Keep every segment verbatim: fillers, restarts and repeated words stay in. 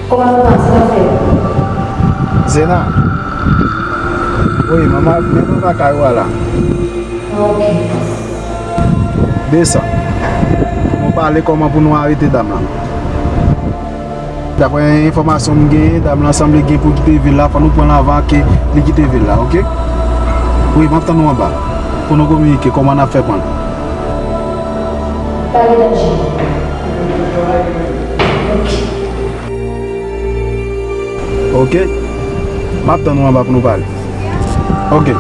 Kòman nou pase, sa fè? Zena. Wi, manman, men nou pa kay ou a la. Ah, ok. Desann. Pou nou pale kòman pou nou arete dam lan. Daprè enfòmasyon m genyen, dam lan sanble gen pou kite vil la, fò nou pran l avan ke li kite vil la, ok? Wi, m ap tann ou anba. Pou nou kominike kòman n ap fè pran l. Pa gen danje. Ok. Ok. M ap tann ou anba pou nou pale. Ok.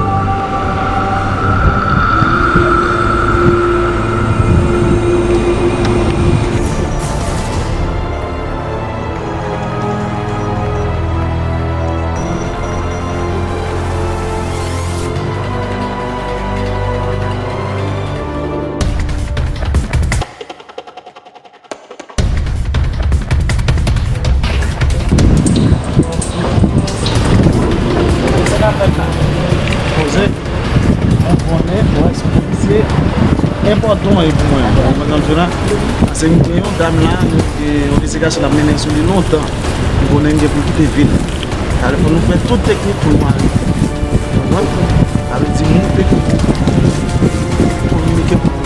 Poze. Mwen konnen, mwen se yon polisye enpòtan e pou mwen. Ou konprann sa m di w la? Paske m gen yon dam la, nou gen yon envestigasyon n ap mennen sou li lontan. M konnen m gen pou kite vil. Alò, fò nou fè tout teknik pou nou ale. Ou konprann? Sa vle di, nou te kominike pou